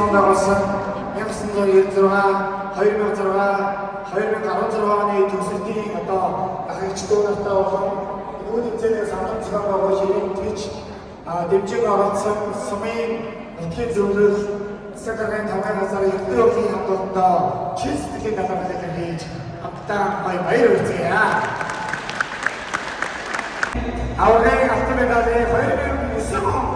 зохион байгуулсан 1996, 2006, 2016 оны төгсөлтийн одоо ахигч дүү нартай болон энэхүү тэмцээнийг санал зохион байгуулж ирэн тэгж дэмжин оролцсон сумын нутгийн зөвлөл засаг даргын тавгын газар Эрдэнэ өвлийн хамтдаа чин сэтгэлийн талархлыг хийж хамтдаа гоё баяр хүргэе. Аврагын алтан медалийн 2009 он.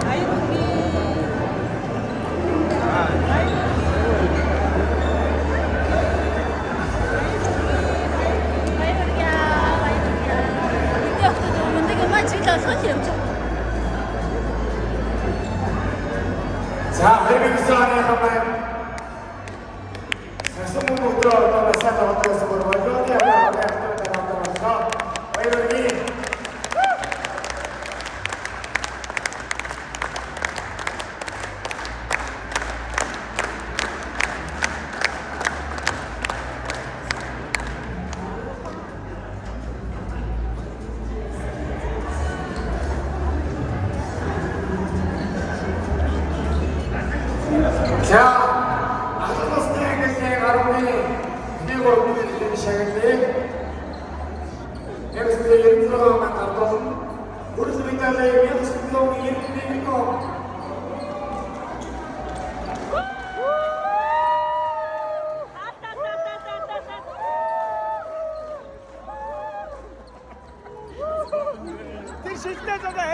Баярлалаа. Баярлалаа. Эдгээр охтууд мундаг юм аа чи л олгол юм чи. За 2009 оныхан маань сагсан мөнгө өдрөө одоо насаа тавтай байсан бол волейболын аврагын алтан медаль авдаг боллоо. Баяр хүргэе. За ахлах насны ангиллын гаруйны 1 3 бүлгийн шагналыг 1996 онд авсан. Бүрэл медалийг 1991 он. Тэр шилдээ зураа.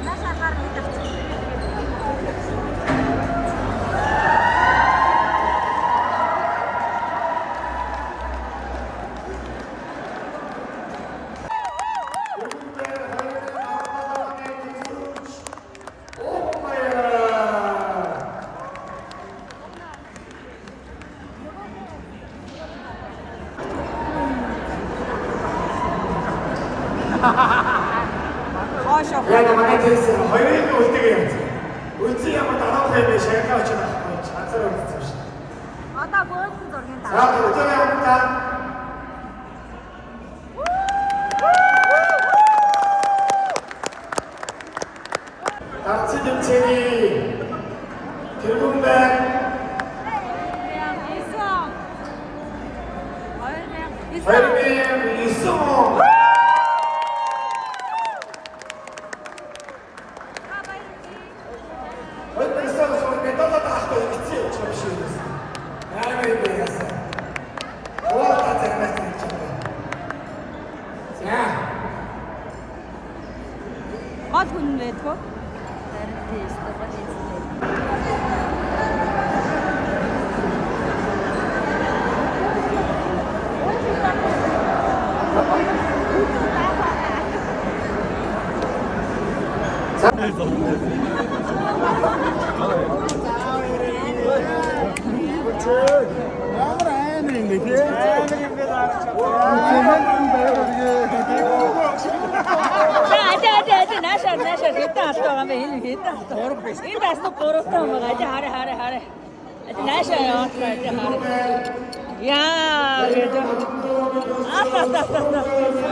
Наашаа хаар нэг авчих. Бүгдээр 2017 оны төгсөөч Уумаяа. Хоошоо. Яг манай тест хоёрын үлдэг юм. Үлдсэн юм дараах юм шагналаа очиж авахгүй. Ганцаар үлдсэн биш. Одоо бөөлөн зургийн За дараа. өдрийн хамтаа Дарцын тэмцээний тэргүүн байр 2009. 2009 он. Хоёр мянган он медалаад авахгүй хэцүү юм шиг биш үү? Амар юм яасан. Хуваалцаа загнаас хийж байгаа. За. Гол хүн байдгүй. Харин тийм гол эзэн. Ямар амар юм бэ те? Амар юм бэ заарч. За ажи ажи ажи наашаа наашаа хэдэн алт байгаа юм бэ? Энэ хэдэн алт? Гурав биш. Энэ бас нэг гуравтай юм байгаа. Ажи хараа хараа хараа. Ажи наашаа яваалаа ажи хараа. Яа гэдэг. Алт алт алт алт.